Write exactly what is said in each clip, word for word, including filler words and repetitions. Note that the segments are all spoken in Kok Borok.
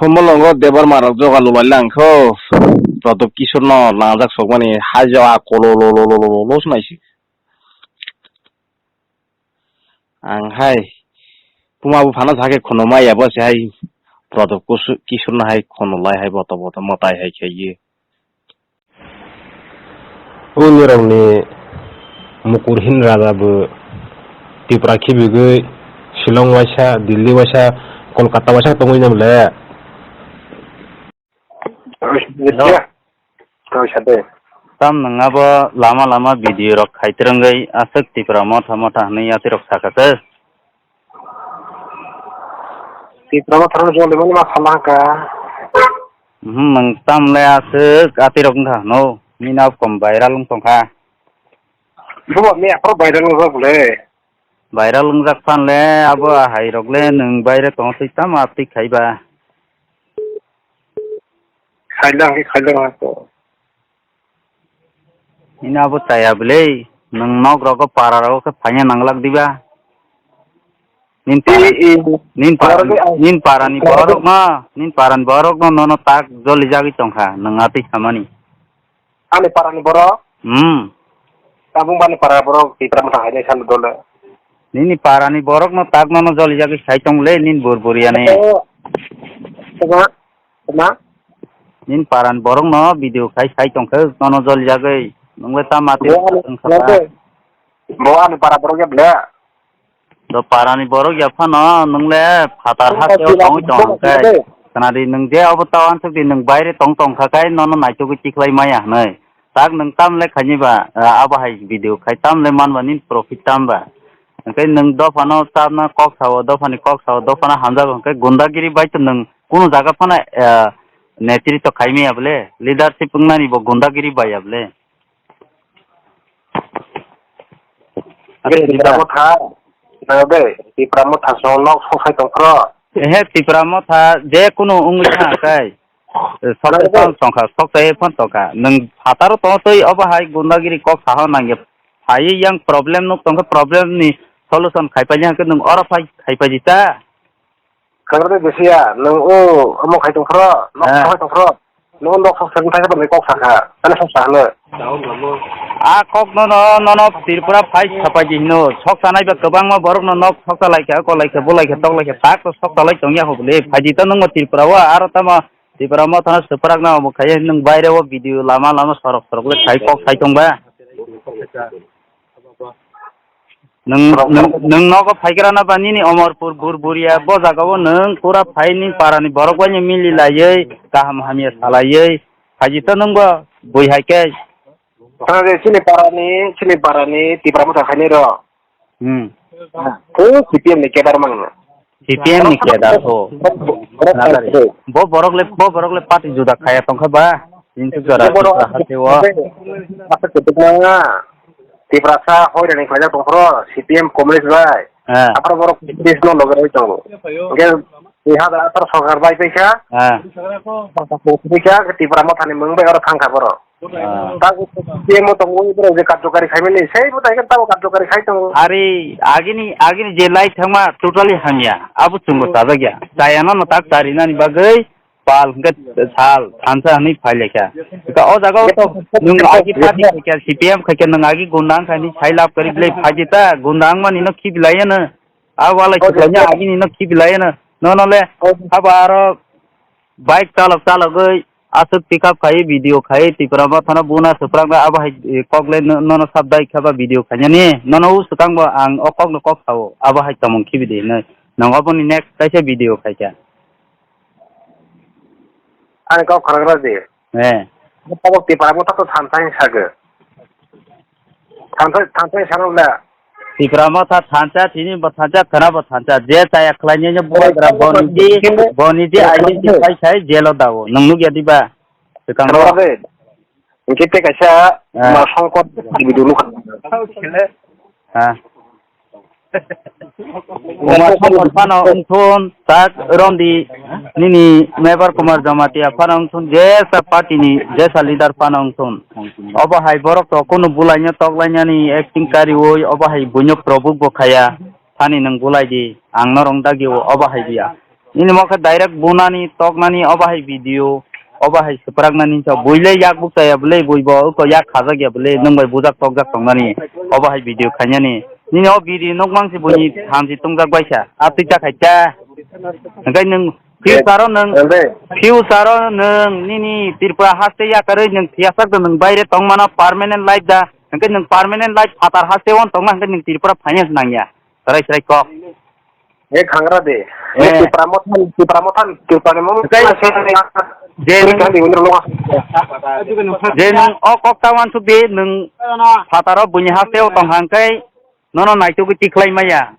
Molongo Debbarma rok joga lulai lang kho. Prodop Kishore no langjak sokmani hajo a kolo lo lo lo lo lo lo sunai si. Ang hai puma bu phano sakhe khono maya bo se hai Prodop Kusu-, Kishore no hai khono lai hai boto boto mwtai hai khai ye. O nirokni mukurhin raja bo Tripura khibigwi Shillong waisa, Delhi waisa, Kolkata waisa tongwi nang le. Hello. Tam nwng abo lama lama video rok khai twrwngwi aswk Tipra motha motha hwnwi yatirok sakha se. Tipra motha rok joli mani ma sala hwnkha. Mhm, nwng tamle aswk atirok wngkha hwno. Nini abo kom viral wng tongkha. Bo me aphro viral wng rok le. Viral wngjak phan le abo ahai rok le nwng baire tong twi tamo aptwi khai ba. Khaidang khe khaidang ha ko. Nini abo chaya bwle, nwng nok rogo para rogo khe phaina nanglak diba. Nin para, nin para, nin para ni borok no, nin para ni borok no nono tak joli jagwi tongkha, nwng atwi samani. Ani para ni borok? Hmm. Tabuk bani para borok Tipra motha hai nai salo dole. Nini para ni borok no tak nono joli jagwi sai tong le, nin bur bur yani. Tama, tama. Nin paran borok no video khai sai tongkhe nono joli jagwi. Nungwe ta mati bo ani, wngkha ta. Bo ani para borok ya ble. Do parani borok ya phano nungle phatar hakhe o tongwi tong hwnkhe. Khna di nwng je obo ta uansuk di nwng baire tong tong kha kai nono naitugwi tikhlai maya hwnwi. Tak nwng tamle khaini ba, ah, abo hai video khai tamle manba nini profit tamba. Hwnkhe nwng dophano tabna kok sao, dophani kok sao, dophano hamjago hwnkhe gundagiri bai to nwng kunu jaga phano, ah, netrito khai maya bole, leadership wngnani bo gundagiri bai ya bole. Ake Tipra motha, nang de, Tipra motha song nok sok sai tong phro. Ehe, Tipra motha je kunu wngwi tha kai. Sok sai tong tong kha, sok sai phon tong kha. Nwng phataro tong twi obo hai gundagiri kok saho nangya. Phai yang problem nuk tong kha, problem ni solution khai pai yang ke nwng oro phai khai pai di ta. Kwrwngwi bwsaya, nwng o omo khai tong phro, nok sok khai tong phro. Nwng nok sok sakni thaisa tongwi kok sakha, ani sok sa hwnwi. A kok no, no, nono Tripura phai sapai di hino. Sok sanai ba kwbangma borok no nok sok salai kha, kolai kha, bolai kha, toklai kha, tak to sok salai tongya ho bole. Phai di ta nwng Tripura o, aro tamo Tripura motha no swprak na omo khai nwng baire o video lama lama sorok sorok le khai kok sai tong ba. Nwng, nwng, nwng nogo phaikrana ba nini Omorpur Burburia, bo jagao nwng pura phai ni parani borok bai ni mili laiwi, kaham hamya salaiwi, phaiji to nwng bo bui hai khe. Thang de chini parani, chini parani Tipra motha khainai rok. Hmm. O C P M ni kedar mang. C P M ni keda tho. Bo borok le, bo borok le party juda khaya tongkha ba? Insuk jora Tipra hati o. Asa ketuk na. Tiprasa hoi rani khlai tong phro C P M communist bai. Apra borok communist no loge roi tongo. Ge ni ha da apra sarkar bai paisa. Paisa Tipra motha ni mung bai oro thangkha borok. Ah. Tago C M o tongo, borok je karjokari khaimani, sei bo tai khe tamo karjokari khai tongo. Ari, agini, agini je lai thangma totally hamya, abo chwngbo chajakya. Chayano no tak charinani bagwi pal hwnkhe sal, thansa hwnwi phai laikha. Eka o jaga o to nwng agi party khaikha, C P M khaikha, nwng agi gunda wngkha hinwi sai lab kwrwi bwlai phaidi ta, gunda wngmani no khibi laiyano. A walai kwplaina agini no khibi laiyano. Nono le abo aro bike chalok chalogwi aswk pick up khai video khai Tipra motha no buna swprak abo hai, eh, kok le no-, nono sab dai kha ba video khainani. Nono o swkang bo ang o kok no kok sao abo hai tongmung khibi di hinwi. Nwng oboni next kaisa video khaikha. Ani kok khorang rw di. Eh. Tabok Tipra motha to thansa hin sago. Thansa, thansa hin sano le. Tipra motha thansa, tini bo thansa, khana bo thansa. Je chaya khlainai no bubagra boni di, boni di identify khai jelo dao. Nwng nukya diba? Swkang rw di. Hwnkhe tei kaisa ma songkot video nukha. Ha. Uma songkot phano wngthun, tak romdi nini Mebar Kumar Jamatia phano wngthun, jesa party ni jesa leader phano wngthun. Obo hai borok to kunu bulaino toklainani acting kariwi, obo hai buino probuk bo khaya. Thani nwng bulai di, ang norok dagi o, obo hai biya. Nini mo khe direct bunani, toknani, obo hai video, obo hai swpraknani sa. Bui le yak buk chaya bwle, bui bo uko yak khajak ya bwle, nwng bai bujak tokjak tongnani, obo hai video khainani. Nini o video nukmang se buini hamsi tongjak bai sa. A twi ta khai ta. Hwnkhe nwng future o nwng, future o nwng nini Tripura haste yakarwi nwng thiyasakdo nwng baire tongmano permanent life da. Hwnkhe nwng permanent life phatar haste o tongma hwnkhe nwng Tripura finance nangya. Chwrai chwrai kok. E khangra de. Eh. Tipra mothan, Tipra mothan, Tipra ni mothan. Kai. Je nwng, je nwng o kok ta wansuk di, nwng phataro buini haste o tong hangkai, nono naituk tikhlai maya.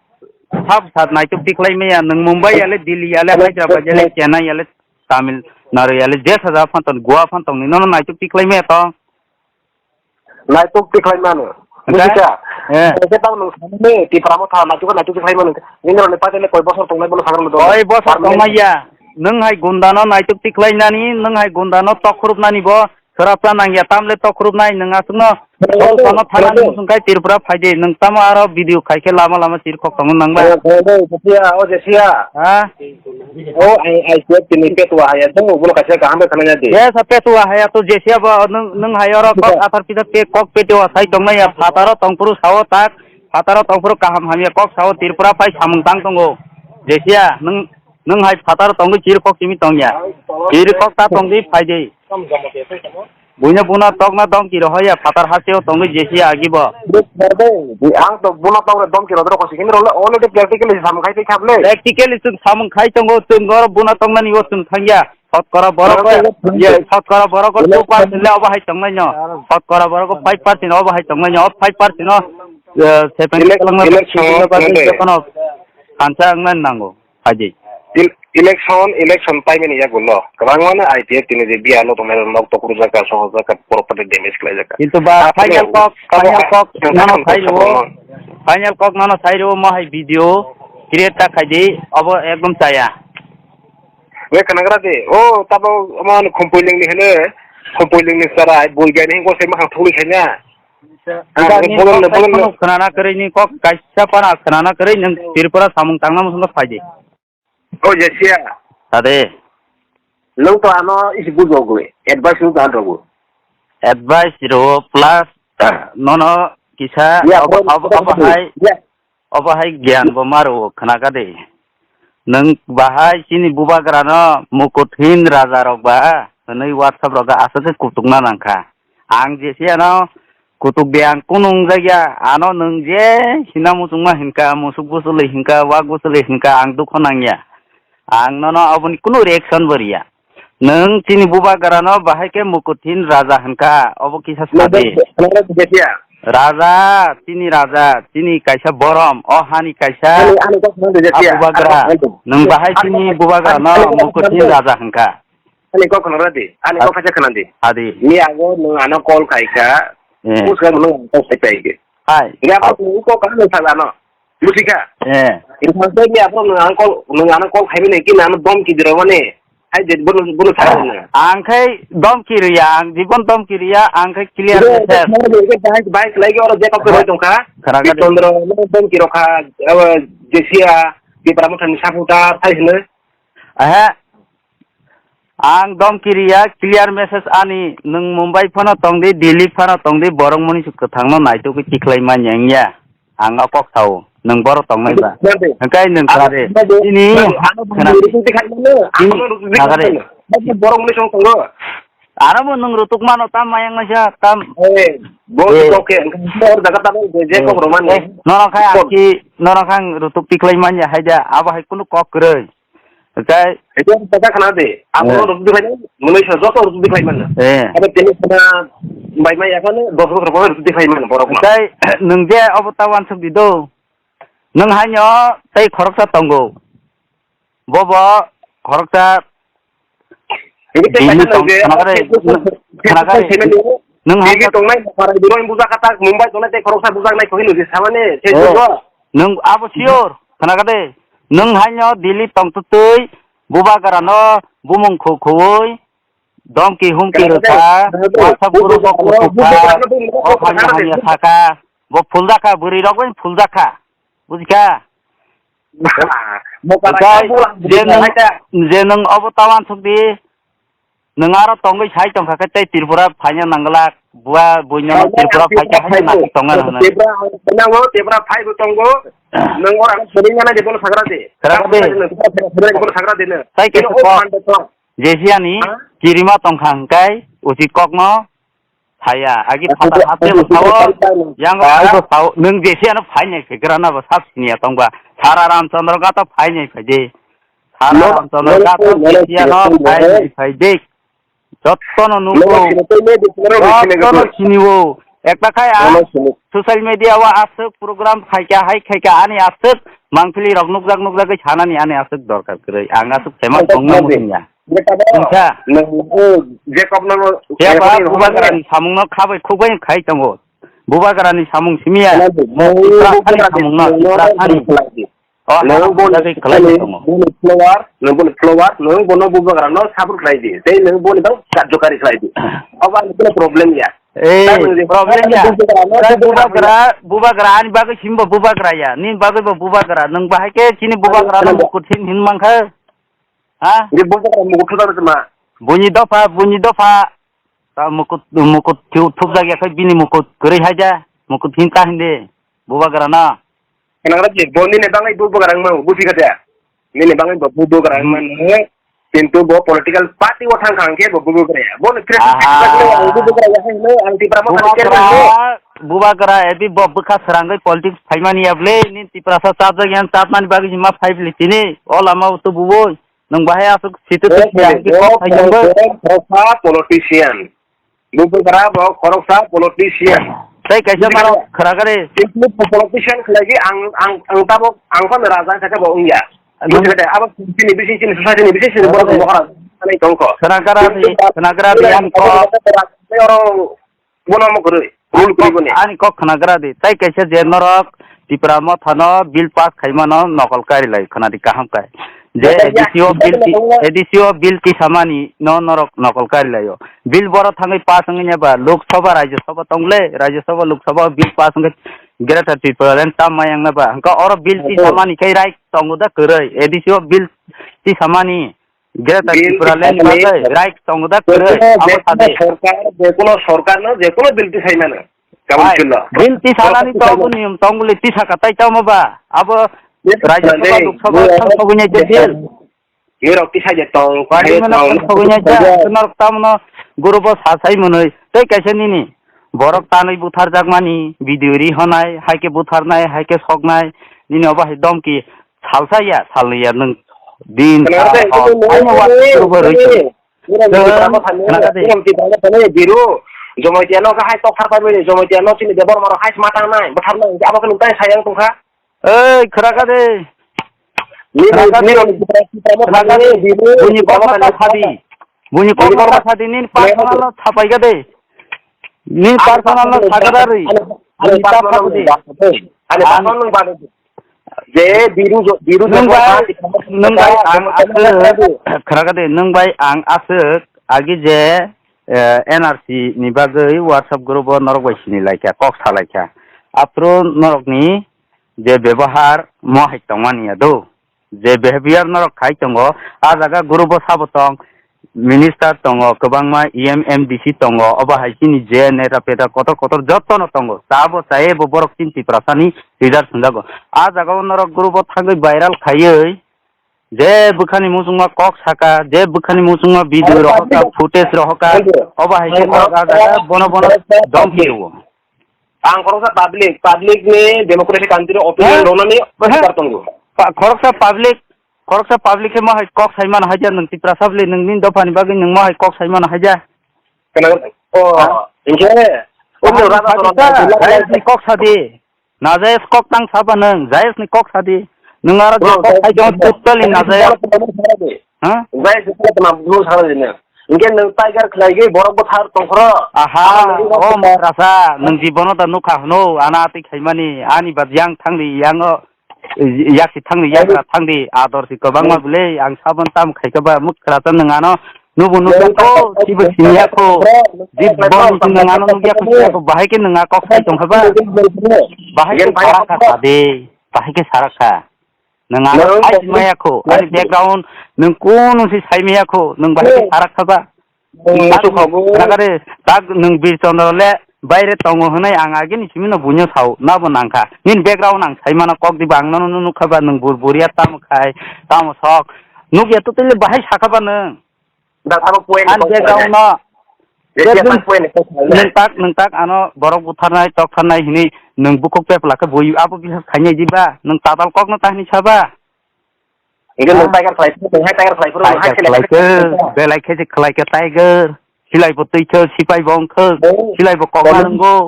Sab sat naituk tikhlai maya, nwng Mumbai yale, Delhi yale, Hyderabad yale, Chennai yale, Tamil Nadu yale, je saja phan tong, Goa phan tong ni, nono naituk tikhlai maya tong. Naituk tikhlai mano. Hwnkhe? Bujikha? Eh. Hwnkhe tamo nwng sanani Tipra motha naituk naituk tikhlai mano. Nini roni paitele koi bosor tongnai bono sangrano dolo. Koi bosor tongnai ya. Nwng hai gundano naituk tikhlai nani, nwng hai gundano tokhrup nani bo. Sora pla nangya tamle tokhrup nai nwng aswkno. Naituk, sano thana naituk. Nwng sungkai Tripura phaidi. Nwng tamo aro video khaikhe lama lama chirkhok tongma nangba. O, o, o, o, Jesia. Ha? O, ai, ai, siya tini petua haya, dong, bono kaisa kaham bai khanai di. Yes, petua haya to Jesia bo, nwng, nwng hai oro kok athar pita te kok petua sai tongnai ya, phataro tongphuru sao tak, phataro tongphuru kaham hamya kok sao Tripura pai samung tang tongo. Jesia, nwng, nwng hai phataro tongwi chiri kok simi tongya. Chiri kok ta tongdi phaidi. Buino buno tokna dom kiro hoya phatar hasteo tongwi Jesia agi bo. Ang to buno tokre dom kiro doro kosi kini role already practically samung khai tei khable. Practically chwng samung khai tongo, chwng oro buno toknani o chwng thangya. Sotkora borok, ye, sotkora borok two percent le obo hai tongnai no. Sotkora borok five percent obo hai tongnai no. Five percent no, eh, seventy election, election, jokono kansa wngna nango. Phaidi. Il-, election, election paimani yagulo kwbangmano I P F tini je bialo tongnai rok nok tokrujak ka, sohojak ka, property damage khlaijak ka. Kintu ba final kok, final kok nono khairo, final kok nono khairo mo hai video create ta khaidi, obo ekdom chaya. We khwnagra de, o tabo omo Khumpuilingni hene, Khumpuilingni chara, bui gaini hingko se makhang thugui khaina. Ang bolong no, bolong no. Khwnana kwrwi ni kok kaisa pana khwnana kwrwi nwng Tripura samung tangna muchungno phaidi. O Jesia. Ade. Nwng to ano isi bujogwi, advice rw gan rogo. Advice rw plus nono kisa ya, abo, abo, abo hai, ya. Obo hai giyan bo ma rw khwna ka de. Nwng bahai chini bubagrano Mukuthin raja rok ba hwnwi WhatsApp rok aswk khe kutukna nang kha. Ang Jesia no kutuk de ang kunu wngjakya, ano nwng je hina muchungma hinka, musuk bwswlwi hinka, wak bwswlwi hinka, ang dukho nangya. Ang nono aboni kunu reaction bo riya. Nwng chini bubagrano bahai khe Mukuthin raja hinka, obo kisa sadi. Raja, chini raja, chini kaisa borom, o hani kaisa bubagra. Nwng bahai chini bubagrano Mukuthin raja hinka. Ani kok khna di, ani kok khacha khna di. Adi. Ni ago nwng ano call khai kha. Eh. Puska nwng call khai pai ke. Hai. Ni ago nwng kok khna sa ano. Busi kha. Eh. Ni ago nwng ano call, nwng ano call khai bini ki ano dom ki dro mane. Hai de bunu bunu sa na. Ang khai dom ki riya, ang jibon dom ki riya, ang khai clear message. Bai bai lai ke oro je kok roi tong kha. Chondro dom ki rokha, Jesia, di pramu thani saputa, thai hne. Aha. Ang dom kiriya, clear message ani, nwng Mumbai phano tongdi, Delhi phano tongdi, borok mani su kwthangno naitugwi tikhlai manya wngya. Ang o kok sao, nwng boro tongnai ba. Hwnkhe nwng khade, chini khwna, chini khagade. Borok mani song tongo. Aro bo nwng rutuk mano tam mayang naisa tam. Eh, bo kok khe, bor jaga tamo je kok romani. Norok khai ang ki, norok ang rutuk tikhlai manya haida, abo hai kunu kok kwrwi. Hwnkhe. Hwnkhe taka khna de. Abo rok di phai, mwnwi sa joto rok di phai man. Eh. Abo tini khna bai mai yaphano dos bosor pore rok di phai man borok. Hwnkhe nwng je abo ta wansuk di do. Nwng haino tei khoroksa tongo. Bobo khoroksa. Hwnkhe tei kaisa nwng je khna gari, khna gari. Nwng hai tongnai para biro buja kata Mumbai tongnai tei khoroksa buja nai khoi nwng je samani se. Nwng abo sure. Khna gade. Nwng haino Delhi tongtwtwi bubagrano bumung khu khuwi domki humki rwkha, WhatsApp group o kuchuk kha, o hamya hamya sakha, bo phuljakha, bwrwi rok bai phuljakha, bujikha? Bo karai Okai, bo lang je buji nwng, hai ta. je nwng obo ta wansuk di, nwng aro tongwi sai tongkha khe tei Tripura phaina nangwlak, bua buino Hai, Tripura hai, phaikha hai, hai nasik tongnai hai, hwnwi. Tebra, nango, tebra phai bo tongo. Nwng ora ang sori ngana je bono sagra de. Sagra de. Bono sagra de, bono sagra de na. Tai Ino kaisa o kok. Phan de to. Jesiani Ha? kirima tongkha hwnkhe uchi kokno Phaiya, agi Asuh, phatar haste asuh, bo sao, asuh, asuh, yang asuh. Phai bo sao, nwng jesi ano phai nai phi, gra na bo sab siniya tong ba. Sara Ramchandra ga to phai nai phai de. Sara No, Ramchandra no, ga to no, no, jesi ano no, no, phai no. Nai phai de. Jotto no nugo. No, no, no, no, no, no, no, Jotto no no. Siniwo. Ekta khai a Nono sini. Social media o aswk program khaika, hai khaika, ani aswk mangpili rok nukjak, nukjagwi sanani ani aswk dorkar kwrwi. Ang aswk famous Ang tongna tongna muchungya. Beta ba, Wngkha? Nang, oh, Jacob no, Phiya ba Jacob no, Bubagrani samungno khabai khukbai khai tongo. Bubagrani samung simiya. Nang, nang, Tiprasani Bubagrani samungno, samungno, Tiprasani. Nang, O, nang, nang, nang, khlai nang, tongo. Nang, follower, nang, follower, nang, bono Bubagrano support khlai di. Tei nang, boni bang karjokari khlai di. Abo ani kono problem ya. Eh, Tang nang, problem ya. Bubagrano, Tei Bubagrano, Bubagra, Bubagra ani bagwi simbo Bubagra ya. Ni bagwi bo Bubagra. Nang bahai ke chini Bubagrano Nang, mukut hin hin mangkha. Ha? Nge bo bokol mugo thuda rwtma. Buini dopha, buini dopha. Ta mukut, mukut thu-, thupjak ya khai bini mukut kwrwi hai da. Mukut hinta hindi. Bubagra na. Khwnagra je, bo nini bagwi bubagra wngma, buji kha da? Nini bagwi bo bubagra wngma Hmm. nini, kintu bo political party o thang kha hwnkhe bo bubagra ya. Bo ni fresh Aha. Bubagra ya hai no, ang Tipra mo thang Bubagra, chairman no. Bubagra, ebi bo bwkha srangwi politics phaimani ya bwle, nini Tiprasa chapjak yan chapmani bagwi hima phai bwle tini. O lama o tubuwi. Nwng bahai aswk sitwtwk Bo, phiya hwnkhe bo, kok bo, thaijangbo. Bo, khoroksa politician. Bubagra bo khoroksa politician. Tei kaisa Bubagra. Mano khwragari. Kintu politician khlaigwi ang, ang, ang tabok, ang phano raja khe bo wngya. Nwng Bubagra abo chini bisi, chini society ni bisi, chini borok Oke. Bubagra. Ani tongkho. Khwnagradi, Kintu khwnagradi ani kok. Oro Bono omo kwrwi, rule kwrwi boni. Ani kok khwnagra di. Tai kaisa je norok Tipra Mothano bill pass khaimano nokol kari lai khwnadi kaham kai. Je Jata ya, A D C o bill jata ti, ya. A D C o bill tisamani no norok nokol kari laio. Bill boro thangwi pass wngwi ba Lok Sabha, Rajya Sabha tongle, Rajya Sabha, Lok Sabha bill pass wngwi Greater Tipraland tam mayang ba. Hwnkha oro bill Oho. Tisamani kai right tongo da kwrwi. A D C o bill tisamani Greater Bill Tipraland ni tisamani bagwi right tongo da kwrwi, jekono, abo jekono sadi. Sorkar, jekono sorkar no jekono bill tisai mano. Kabul Hai, chillo. Bill tisanani Sorkar to abo tisai niyom tongli tisa katai tamo ba. Abo Yes, Rajya Sabha, Lok Sabha, Lok Sabha ni je bill. Ni rok tisai je tong, Parliament tong. Rok tong ni je, norok tamno guru bo sa sai mwnwi. Tei kaisa nini. Borok tanwi butharjakmani, video ri honai, hai khe butharnai, hai khe soknai, nini obo hai domki salsa ya, salni ya, nwng din, Khwnagra sal, de, hor, khwnagra haino de, wa, khwnagra de, rwi khwnagra de, tong. Khwnagra de, khwnagra de. Khwnagra de, khwnagra de, biru, Jamatia no kha hai tok thar pai bini, Jamatia no chini Debbarma rok hai sma tangnai, bwtharnai, abo khe nwng tai sayang tongkha. Ei, khwnagra de. Ni, Khwnagra ni, de. Ni, Khwnagra de. Biru, Buini Jamatia kokno ta no sadi. Buini Buini kokno kokno ta sadi, nini personal no sapai ga de. Nini personal no sagra ri. Ani, ani, ani personal no ba de. Ani personal no ba de. Je biru jo, biru jo Nwng bai, nwng bai ang aswk, khwnagra de, nwng bai ang aswk, agi je, eh, N R C ni bagwi WhatsApp group o norok bai sini laikha, kok sa laikha. Aphuru norokni je bebohar mo hai tongmani ya do. Je behavior norok khai tongo, a jaga guru bo sabo tong, minister tongo, kwbangma E M, M D C tongo, obo hai chini je neta peta kotor kotor jotono tongo. Sabo chai bo borok chini Tiprasani leader swnjago. A jaga o norok guru bo thangwi viral khaiwi, je bwkhani muchungma kok saka, je bwkhani muchungma video rohoka, footage rohoka, obo hai khe norok a jaga bono bono dom phiyao. Ang khoroksa public, public ni democratic country opinion rwnani adhikar tongo. Pa-, khoroksa public, khoroksa public khe mo hai kok sai mano haja nwng Tiprasa bwle nwng nini dophani bagwi nwng mo hai kok sai mano haja. Kana, oh, Ha? Hinkhe, oh, Kaham raja sadi rok ta, raja jayas ni kok sadi. Na jayas kok tang saba nwng, jayas ni kok sadi. Nwng aro je kok sai jayas totally na jayas. Ha? Jayas ni kok tang saba nwng. Hinkhe nwng tiger khlaigwi borok bwthar tongkhoro. Aha, o madrasa, nwng jibono da nukha hwno, ana atwi khaimani, ani bad yang thangdi, yango, yaksi thangdi, yagra thangdi, ador si kwbangma bwle, ang sabon tam khaikha ba, mwkhra ta nwng ano, nubo nukya kho, sibo siniya kho, jibono si nwng ano nukya kho, siya kho, bahai khe nwng a kok sai tongkha ba, bahai khe sarakha sadi, bahai khe sarakha. Nwng ano Nwng sai tongwi maya kho, ani nwng background nwng kunu si sai maya kho, nwng bahai khe nwng sarak kha ba. Nwng muchuk khabu. Nagari, tak nwng Bir Chandra le baire tongo hwnwi ang agini simi no buino sao, nabo nangkha. Nini background ang sai mano kok diba ang nono nukha ba nwng bur buria tamo khai, tamo sok. Nukya to tele bahai sakha ba nwng. Da thabo point Ang ko background no. Jesi Jesi apa point ko. Nwng tak, nwng tak ano borok butharnai, tokharnai hwnwi nwng bukhuk pepla khe bui abo bisa khainai diba? Nwng tatal kok no tahni saba? Ike nwng tiger khlai phuru, nwng hai tiger khlai phuru, nwng hai Tiger khlai khe, belai khe se khlai khe tiger. Silai bo twi khe, sipai bo wng khe, Oh. Silai bo kokna rwngo.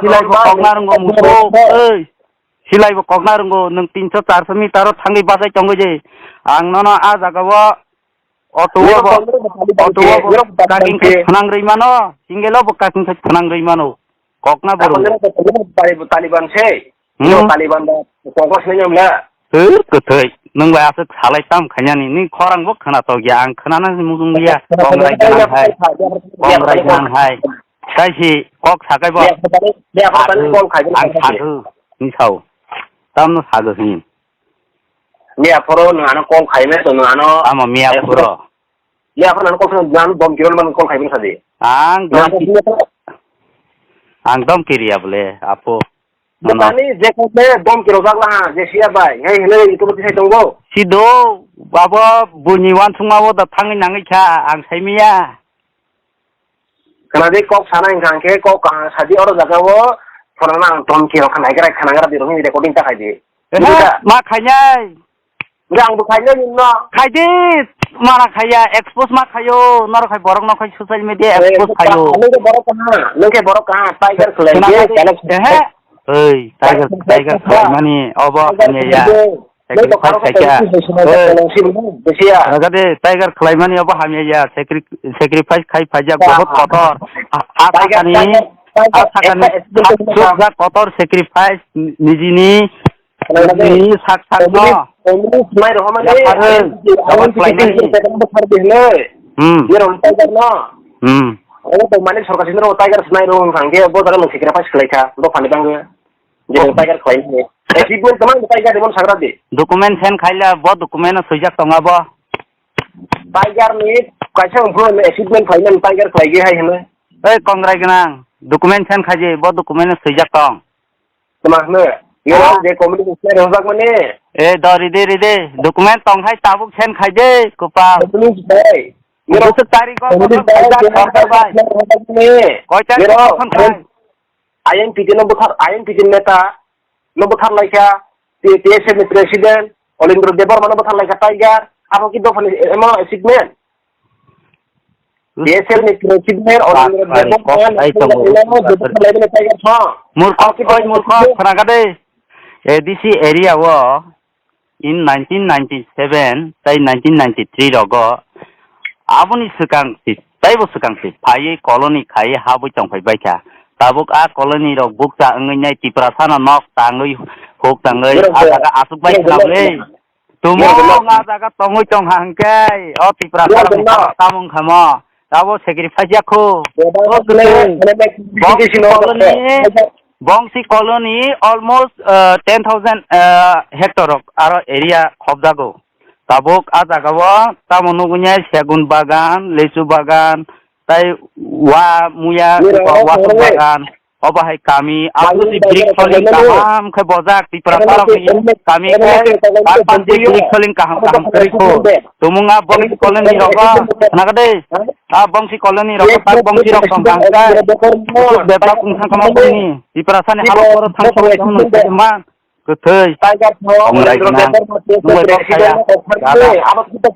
Silai bo kokna rwngo, muso. Oi. Silai bo kokna rwngo, nwng tinso charso meter o thangwi bachai tongwi je. Ang nono a jaga o auto o bo, auto o bo kaking khai phnang rwi mano, single o bo kaking khai phnang rwi mano. Kokna borok. Taliban se. Hmm. Taliban ba kokno sinai nyamla. Hur kwthwi. Nwng bai aswk salai tam khainani. Ni khorang bo khwna tokya. Ang khwnana mujung liya. Kongrai gwnang hai. Kongrai gwnang hai. Kaisi kok sakai bo. Ang sago. Ni sao. Tamno sago hin. Miya phoro nwng ano call khaimai to nwng ano. Tamo miya phoro. Miya phoro ano call khaimai, nwng ano dom kiron man call khaimai sadi. Ang dom ki-, ang dom kiriya bole, apo. Nono. Bani je kok le dom kiro jak laha, je siya bai. Hei hele itu bati sai tongo. Sido, abo buini wansukma bo da thangwi nangwi kha, ang saimiya. Khna di kok sana hwnkha hwnkhe kok kaham sadi oro jaga o phorana ang ton khe khna gra khna gra di rokni recording ta khai di. Ehe, ma khainai. Gra ang bo khainai nino. Khai di, mana khaiya, expose ma khayo, noro khai borok no khai social media expose khayo. Nung khe borok kaha, nung khe borok kaha, tiger khlai di, ehe. Oi, tiger, tiger khlai mani obo hamya ya. Sacrifice khai kha. Oi. Ragade, tiger khlaimani obo hamya ya. Sacri-, sacrifice khai phaijak bahut kotor. Ha, ha sakani, ha sakani, ha sukjak kotor sacrifice nijini, nijini sak sak no. Mai rohomani. Yaphar hwn, obo khlaimani. Hmm. Ye rong tiger no. Hmm. Obo to mani sorkar sindro tiger snai rong khangke bo jaga no sacrifice khlai kha. Bo phani bangwe. Je tiger khlai ni. Achievement tamo tiger ni mon sagra di. Document send khaila bo document no swijak tonga bo. Tiger ni kaisa phone achievement khlai ni tiger khlai ge hai hene. Ei kongrai gwnang document send khaje bo document no swijak tong. Tama hene. Yo je community send hojak mani. E do ride ride document tong hai tabuk send khaje kopal. Community bai. Yo bwswk tarik o community bai. Koi tarik o phone khai. I N P T no buthar, I N P T neta no buthar laikha, T S F ni president, Olindra Debbarma no buthar laikha, tiger, abo ki dophani emo achievement? T S F ni president, Olindra Debbarma no buthar laikha, tiger, ha. Murkha, abo ki oi murkha, khwna kha de. A D C area o, In nineteen ninety-seven tei nineteen ninety-three rogo aboni swkang si, teibo swkang si phaiwi colony khaiwi habwi tongphai baikha. Tabuk a colony rok bukcha wngwi nai Tiprasano nok tangwi huk tangwi a jaga aswk bai khna bwle. Tumung a jaga tongwi tongkha hwnkhe o Tiprasa rokni samung khamo. Abo sacrifice ya kho. Bongsi colony, Bongsi colony almost, uh, ten thousand, uh, hectare rok aro area khobjago. Tabuk a jaga o tamo nugwi nai segun bagan, lechu bagan, tai wa muya, wa bagan, obo hai kami, abo si brick soling kaham khe bojak, Tiprasa rokni kami khe bangpang brick soling kaham kaham kwrwi kho. Tumung a Bongsi colony rogo, khna kha de? A Bongsi colony rok, tak Bongsi rok tong kha hwnkhe. Bebak wng thang kha ma bongni. Tiprasani halok oro thang thang thang man. Kwthwi. Tiger Thok, Kongrai Rajendra gwnang. Debbarma, Nungbai kok saya. President, Dada. Abo kita